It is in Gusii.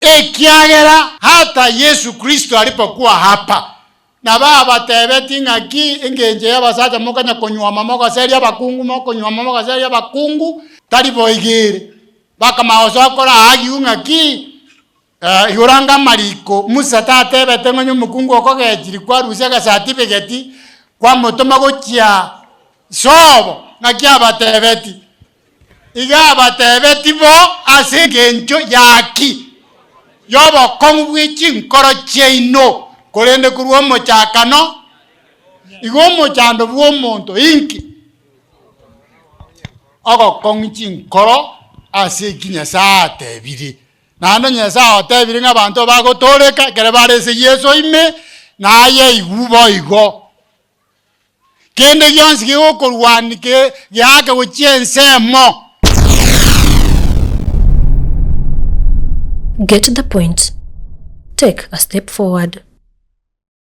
Ekiagera hata Yesu Kristo alipokuwa hapa, nabo abatebetie ng'aki engencho y'abasacha mokanya konyuoma mogoseria abakungu, mokonyuoma mogoseria abakungu, tari boigo ere. Bakamanya gosoa kora argue ng'aki igoro anga amariko, Musa tatebete ng'a onye omokungu okogechiri kwarusia egesatibigeti kwamotoma gochia sobo, ng'aki abatebetie? Iga abatebetie bo ase engencho y'aki? Y'obokong'u bwe chinkoro chiaino, korende korwa omochakano, igo omochando bw'omonto inki? Ogokong'u chinkoro ase eki Nyasae atebire. Naende Nyasae otebire ng'a abanto bagotooreka ekero bare ase Yeso ime, naye igwe boigo. Kende gionsi gegokorwania ke geake gochia ensemo. Get the point. Take a step forward.